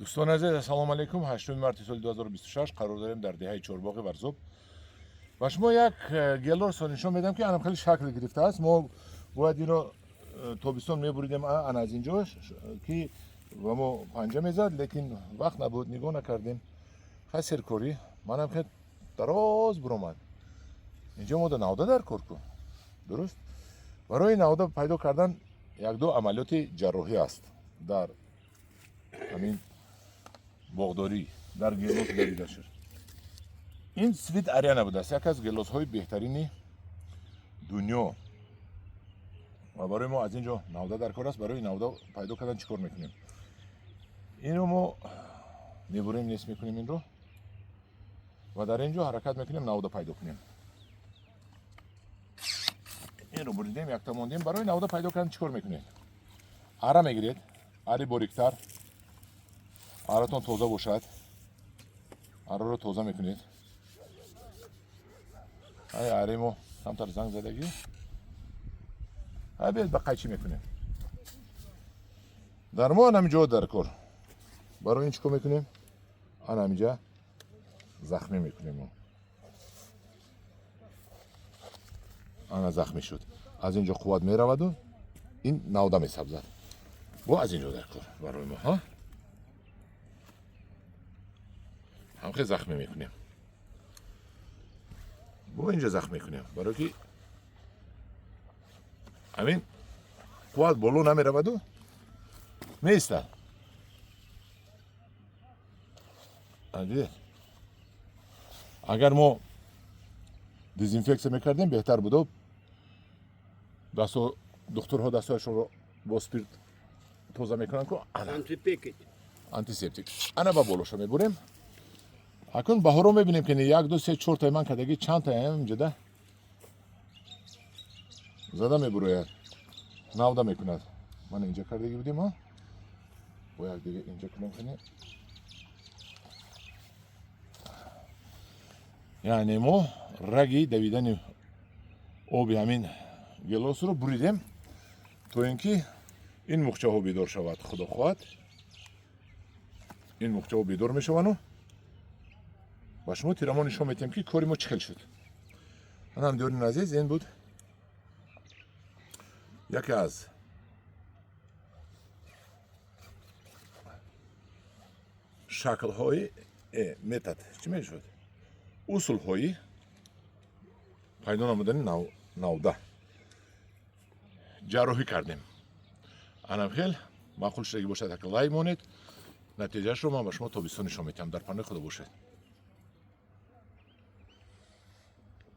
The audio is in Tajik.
Дӯстони азиз, ассалому алайкум. 8 марти соли 2026 қарор дорем дар деҳаи Чорбоғи Варзоб. Ба шумо як гелосро нишон медиҳам, ки анам хеле шакл гирифтааст. Мо бояд инро тобистон мебуридем ана аз инҷо, ки ба мо панҷа мезад, лекин вақт набуд, нигоҳ накардем. Хай, серкорӣ манам хел дароз буромад. Инҷо мо да навда дар кор ку. Дуруст? Барои навда пайдо кардан якду амалиёти ҷарроҳӣ аст дар ҳамин боғдорӣ, дар гелос давида шуд. Ин Свит Ариана будааст, яке аз гелосҳои беҳтарини дунё. Ва барои мо аз ин ҷо навда дар кор аст. Барои навда пайдо кардан чӣ кор мекунем? Инро мо мебурем, нест мекунем инро ва дар ин ҷо ҳаракат мекунем навда пайдо кунем. Инро буридем, якта мондем. Барои навда пайдо кардан чӣ кор мекунед? Ара мегиред, ари бориктар, аратон тоза бошад, араро тоза мекунед. Ай, ари мо камтар занг задагӣ. Ай, биёед, ба қайчӣ мекунем. Дар мо ана ҳаминҷо дар кор. Барои ин чӣ кор мекунем? Ана ҳаминҷа захмӣ мекунем мо. Ана захмӣ шуд. Аз ин ҷо қувват мераваду ин навда месабзад. Бо аз ин ҷо дар кор барои мо, ҳа? Ҳамхел захмӣ мекунем. Бо инҷо захм мекунем, барое ки ҳамин қувват боло намераваду меистад. Дидед? Агар мо дезинфексия мекардем, беҳтар буд. Дастҳо, духтурҳо дастҳояшонро бо спирт тоза мекунанд ку, ана антисептик. Ана ба болоша мебурем. Акун баҳоро мебинем, ки як, ду, се, чортаи ман кардагӣ, чанд таям инҷода зада мебурояд, навда мекунад. Ман инҷа кардагӣ будем, ҳа? Бо як дига инҷа кунем кунем. Яъне мо раги давидани оби ҳамин гелосро буридем, то ин ки ин мухчаҳо бедор шавад. Худо хоҳад, ин мухчаҳо бедор мешаванду ба шумо тирамо нишон медиҳем, ки кори мо чӣ хел шуд. Анам, диёрин азиз, ин буд яке аз шаклҳои метод, чӣ мешуд, усулҳои пайдо намудани навда. Ҷарроҳӣ кардем. Анам хел маъқул шудагӣ бошад, як лайк монед. Натиҷаашро ман ба шумо тобистон нишон медиҳам. Дар паноҳи Худо бошед.